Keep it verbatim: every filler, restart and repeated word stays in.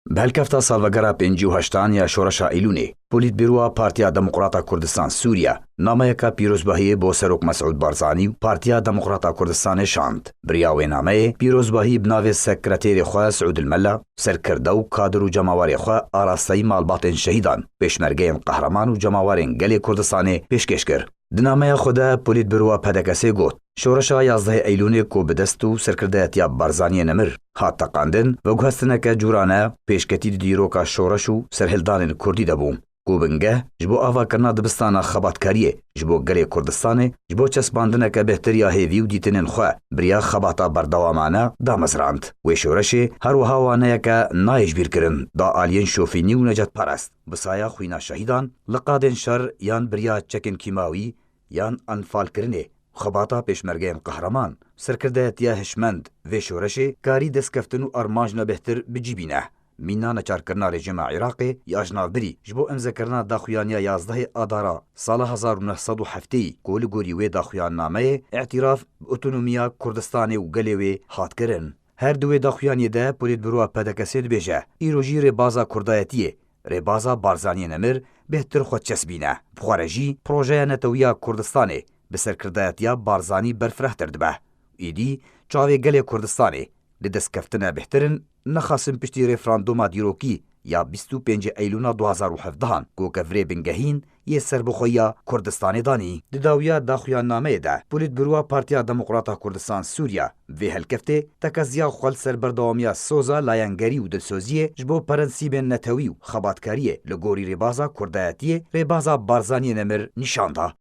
Bi helkefta salvegera pêncî û heştan ya Şoreşa Eylûnê, Polîtbîroya Partiya Demokrata Kurdistan Sûriye nameyeke pîrozbahiyê bo Serok Mesûd Barzanî û Partiya Demokrata Kurdistanê şand. Bi riya wê nameyê, pîrozbahî bi navê sekreterê xwe Siûd Mella, serkirde û kadir û cemawerê xwe arasteyî malbatên şehîdan, pêşmergeyên qehreman û cemawerên gelê Kurdistanê pêşkêş kir. Di nameya xwe de Polîtbîroya P D K S'ê got, Şoreşa yazdehê Eylûnê ku bi dest û serkirdeyetiya Barzaniyê Nemir hat teqandin, veguhestineke cûrane pêşketî di dîroka şoreş û serhildanên kurdî de bû, ku bingeh ji bo avakirina dibistana xebatkariyê ji bo gelê Kurdistanê, ji bo çespandineke bêhtir ya hêvî û dîtinên xwe bi riya xebata berdewamane damezrand. Wê şoreşê her wiha waneyeke nayê ji bîr kirin da aliyên şofînî û necetperest. Bi saya xwîna şehîdan, li qadên şer yan bi riya çekên kîmawî yan enfalkirinê, xebata pêşmergeyên qehreman, serkirdeyetiya hişmend vê şoreşê karî destkeftin û armancna bêhtir bi cî bîne. Mîna neçarkirina rejîma Iraqê ya jinavbirî ji bo emzekirina daxuyaniya yazdehê Adara sala hezar û neh sed û heftê, ku li gorî wê daxuyannameyê îtiraf bi otonomiya Kurdistanê û gelê wê hat kirin. Her di wê daxuyaniyê de Polîtbîroya P D K S'ê dibêje, îro jî rêbaza kurdayetiyê, rêbaza Barzaniyê Nemir bêhtir xwe çespîne. Bi xwe re jî projeya netewiya Kurdistanê bi serkirdayetiya Barzanî berfirehtir dibe. Îdî çavê gelê Kurdistanê li destkeftina bêhtir in, nexasim piştî referanduma dîrokî ya bîst û pêncê Eylûna du hazar û hevdehan ku kevirê bingehîn yê serbixweyiya Kurdistanê danî. Di dawiya daxuyannameyê de, Polîtbîroya Partiya Demokrata Kurdistan Sûriye bi vê helkeftê tekeziya xwe li ser berdewamiya soza layengerî û dilsoziyê ji bo prensîbên netewî û xebatkariyê li gorî rêbaza kurdayetiyê, rêbaza Barzaniyê Nemir nîşan da.